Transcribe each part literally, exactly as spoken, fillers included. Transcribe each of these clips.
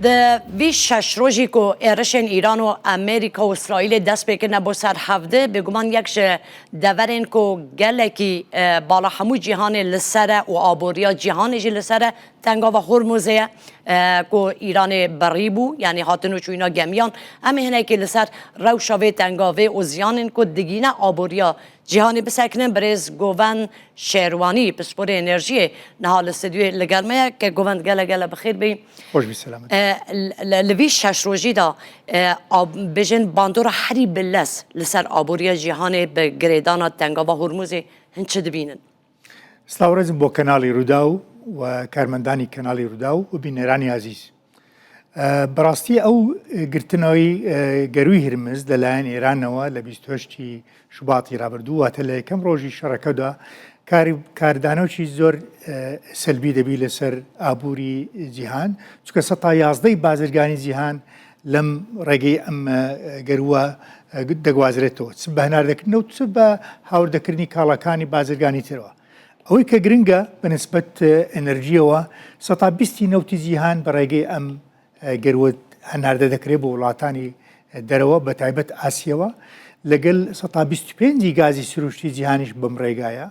Di vî şeş rojî ku êrişên Îran û Amerîka û Îsraîlê dest pê kirine bo ser hevdî, bêguman yek ji deverên ku gelekî, e, bala hemû cîhanê li ser e û aboriya cîhanê jî li ser e, Tengava Hormuzê ye, e, ku Îranê birî bû, yanî hatin û çûyîna gemiyan. Em ê hinekî li ser rewşa vê tengavê û ziyanên ku digîne aboriya cîhanê bisekinin. Birêz Govend Şêrwanî, pisporê enerjiyê, niha li stûdyoyê li gel me ye. Ke Govend, gele gele bi xêr bî. Xweş bî, selamet. E, li, li vî şeş rojî de, e, ab-, bêjin bandora herî bilez li ser aboriya cîhanê bi girêdana Tengava Hormuzê hin çi dibînin? Silav û rêzim bo kenalê Rûdaw û karmendanî kenalê Rûdaw û bîneranî ezîz. E, bi rastî ew, e, girtinayî, e, gerûyî Hirmiz li layen Îranê we li bîst û heştî Şubatî rabirdû, wate li yekem rojî şereke de kar-, kardanewçî zor, e, selbî dibî li ser aborî cîhan. Çunke seta yazdeyî bazirganî cîhan lem rêgeyê em, e, gerû we, e, diguwazirêtêwe. Çi bi hinardekirin û çi bi hawirdekirinî kalakanî bazirganî têr we. Ew ê ke giring e, bi nisbet, e, enerjiyê we, seta bîstî newtî cîhan bi rêgê em, e, gerû we hinarde dikirê bo welatanî, e, derewe, bi taybet Asyê we. Legel seta bîst û pêncî gazî sirûştî cîhanî jî bi em rêga ye.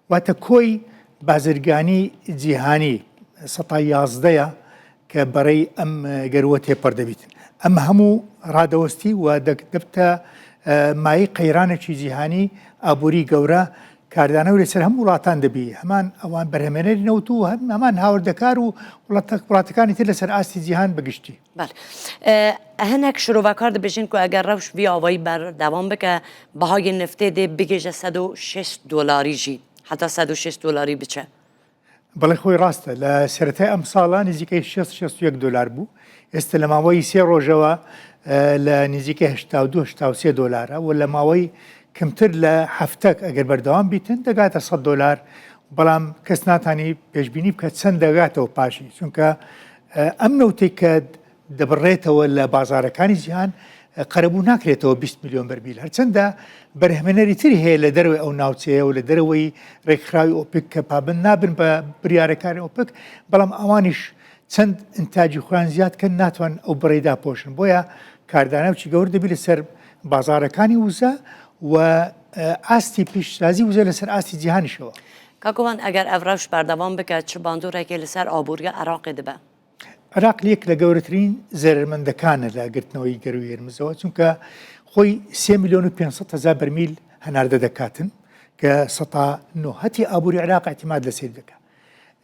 Wate koyî bazirganî cîhanî seta yazdeh ye ke berey em, e, gerû we têpir dibîtin. Em hemû radewestî we dek-, dibte, e, mayî qeyranekî cîhanî aborî gewre, kardane wê li ser hemû welatan dibî. Heman ewan berhemênerî newt û hem, heman hawirdekar û welatek-, welatekanî tê li ser astî cîhan bi giştî. Bel. E, hinek şirovekar dibêjin ku eger rewş vî avayî berdewam bike, bihayê neftê dê bigêje sed û şêst dolarî jî. Heta sed û şêst dolarî biçe. Belê, xwî rast e. Li seretayê emsala nêzîkî şêst, şêst û yek dolar bû. Êsta li maweyî sê rojewa, e, li nêzîkî heşta û du, heşta û sê dolar e û li maweyî kimtir li heftek eger berdewam bîtin, digate sed dolar. Belam kes natanî pêşbînî bike çend digate û paşî. Çunke, e, em newtê ke dibirêtewe li bazarekanî cîhan, e, qerebû nakirêtewe bîst milyon bermîl. Her çende berhemênerî tirî heye li dervê ew navçeyê û li derveyî rêkxirawî OPEC ke pabend nabin bi biryarekarê OPEC, belam ewanîş çend întacî xwe yan ziyad kin, natwan ew birê dapoşin. Boya kardane û çi gewr dibî li ser bazarekanî wize û, e, astî pîşsazî wize li ser astî cîhanî şewa. Kak Govend, eger ev rewş berdewam bike, çi bandorekê li ser aboriya Iraqê dibe? Iraq li yek li gewretirîn zerermendekan e li girtineweyî gerûyê Hirmizewa, çunke xwî sê milyon û pênc sed hezar bermîl hinarde dekatin, ke seta neh hetî aborî Iraq îtimad li ser dike.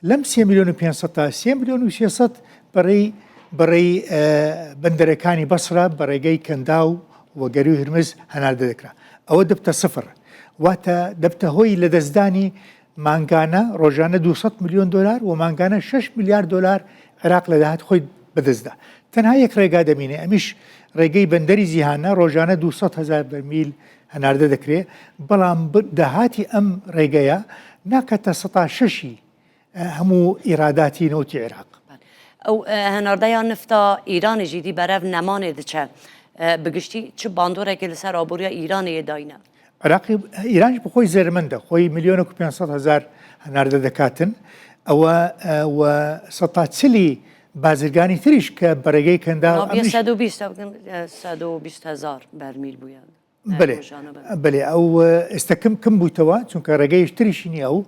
Lem sê milyon û pênc sed ta sê milyon û sê sed berey, berey, e, benderekanî Basra, berêgey Kendaw û gerûyê Hirmiz hinarde dikira. Ew dibte sifir. Wate dibte hoyî li destdanî mangane rojane du sed milyon dolar û mangane şeş milyar dolar Iraq li dahat xwe bidizde. Tenha yek rêga demîne, emîş rêgey benderî cîhan e, rojane du sed hezar bermîl hinarde dikirê. Belam bi dahatî em rêgeya nakete seta şeşî, e, hemû îradatî newtî Iraq. Ew, e, hinardeya nifta Îranê jî dî berev nemanê diçe. E, bi giştî çi bandorekê li ser aboriya Îranê yê dayîne? Iraqê, Îran jî bi xwe zerrmend e. Xweyî milyonek û pênc sed hezar hinarde dekatin. Ew e, e, we seta çilî bazirganî tirîş ke berêgey Kendaw Nabiye emîş sed û bîst, e, sed û bîst hezar bermîl bûye. Belê. Rojane be. Belê, ew, e, êsta kim, kim bûytewa, çunke rêgeyê ji tirî şînî ew.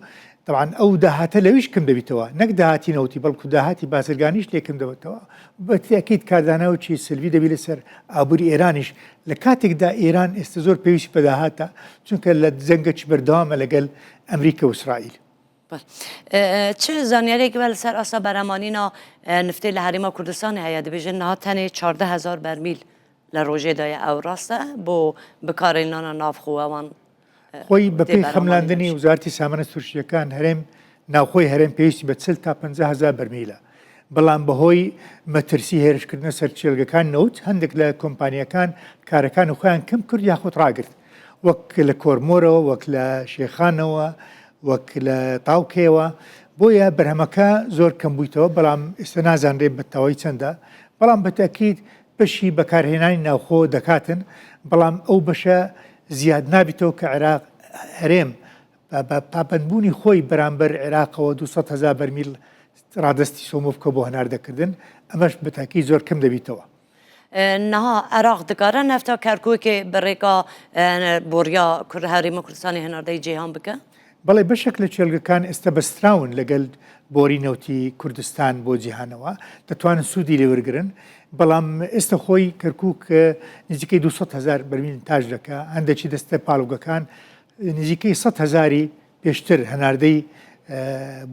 Teban ew dahate lewîş kim debîtewa. Nek dahatî newtî, belku dahatî bazirganî jî lê kim debîtewa. Bi tekîd kardane û çî silvî debî li ser aborî Îranî jî. Li katek de Îran êsta zor pêwîstî bi dahat e, çunke li cengekî berdewam e legel Amerîka û Îsraîl. Baş. E, e, çi zanyariyekî we li ser asta beremanîna, e, niftê li Herêma Kurdistanê heye? Dibêjin niha tenê çardeh hezar bermîl li rojê de ye. Ew rast e? Bo bikarênana navxwe wan, e, Xweyî bi pê xemlandinî Wezarîtî Samenê Sûrşiyekan herêm, navxweyî herêm pêwîstî bi çil ta pêncî hezar bermîl e. Belam bi hoy metirsî hêrişkirina ser çêlgekan newt, hindek li kompaniyekan karekan xweyan kim kir yaxud ragirt. Wek li Kormorê, wek li Şêxanê, wek li Tawkê. Boye berhemeke zor kim bûytewe, belam êsta nazanrê bi tawayî çend e. Belam bi tekîd pişî bekarhênanî navxwe dekatin, belam ew beşe ziyad nabîtewe ke Iraq herêm, pa-, pa-, pabendbûnî xwe beramber Iraqewe du sed hezar bermîl ڕادەستی سۆمۆ بکە بۆ هەناردەکردن، ئەمەش بە تاکیدی زۆر کەم دەبیتەوە. Niha Iraq dikare nefta Kerkûkê bi rêka boriya Herêma Kurdistanê hinardeyî cîhan bike? بەڵێ، بەشێک لە کێڵگەکان ئێستا بەستراون لەگەل بۆری نەوتی کوردستان بۆ جیهانەوە، دەتوانن سوودی لێ وەرگرن، بەڵام ئێستا خۆی کەرکووک نزیکەی دوو سەد هەزار بەرمیل ئینتاج دەکا، هەندێکی دەستە پاڵوگەکان نزیکەی سەد هەزاری پێشتر هەناردەی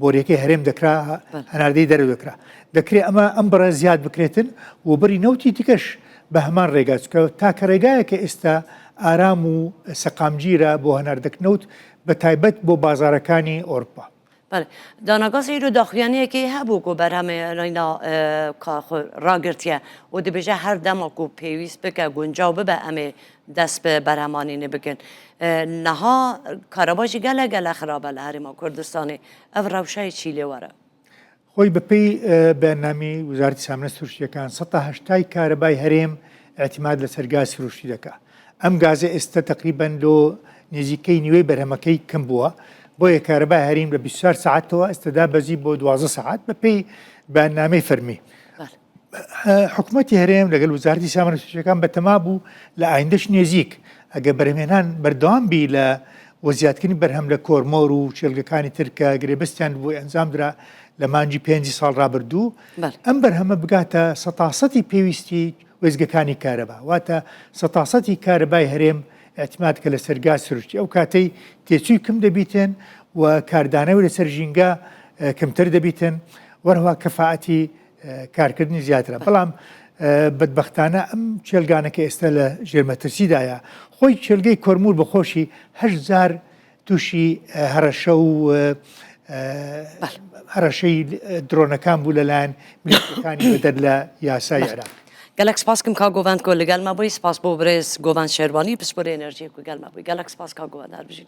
بۆریەکەی هەرێم دەکرا، هەناردەی دەرەوە دەکرا. دەکرێ ئەمە ئەم بڕە زیاد بکرێتن و بڕی نەوتی دیکەش بە هەمان ڕێگا، چکە تاکە ڕێگایە کە ئێستا ئارام و سەقامگیرە بۆ هەناردەک نەوت، بە تایبەت بۆ بازارەکانی ئۆروپا. Belê. Danagazê îro daxuyaniyekê hebû ku berhemê nayna ka xwe ragirtiye û dibêje her dema ku pêwîst bike, guncaw bibe, em ê dest bi berhemanînê bikin. Niha kareba jî gelek gelek xirab e li Herêma Kurdistanê. Ev rewşa yê çî lê were? خۆی بە پێی بەیاننامەی وزارەتی سامانە سروشتیەکان، سەد تا هەشتای کارەبای هەرێم ئەعتیماد لەسەر گازی سروشتی دەکا. ئەم گازە ئێستا تەقریبەن لۆ نێزیکەی نیوەی بەرهەمەکەی کەم بووە، بۆیە کارەبای هەریم لە بیست و چوار سەعاتەوە ئێستا دابەزی بۆ دوازدە سەعات بە پێی بەیاننامەی فەرمی. حکومەتی هەرێم لەگەل وزارەتی سامانە سروشتیەکان بە تەما بوو لە ئایندەش نێزیک ئەگەر بەرهەمهێنان بەردەوام بی لە وە زیادکردنی بەرهەم لە کۆرمۆر و چێلگەکانی تر کە گرێبەستیان بۆی ئەنجام درا لە مانگی پێنجی ساڵ ڕابردوو، ئەم بەرهەمە بگاتە سەتاسەتی پێویستی وێزگەکانی کارەبا، واتە سەتاسەتی کارەبای هەرێم ئەعتیماد کە لەسەر گاز سروشتی، ئەو کاتەی تێچووی کم دەبیتن و کاردانەوەی لەسەر ژینگە کمتر دەبیتن، وەرهەوە کەفاەتی کارکردنی زیاترە. بەڵام بەدبەختانە ئەم چێلگانە کە ئێستا لە ژێر مەترسیدایە، خۆی چێلگەی کۆرمور بە خۆشی هەشت جار تووشی هەڕەشە و هەڕەشەی درۆنەکان بوو لەلایەن ملیشیەکانی بەدەر لە یاسای عێراق. Gelek spas kim ka govend ku li gel me bûyî, spas bo birêz Govend Şêrwanî, pisporê enerjiyê ku gel me bûyî. Gelek spas ka govend, her bijî.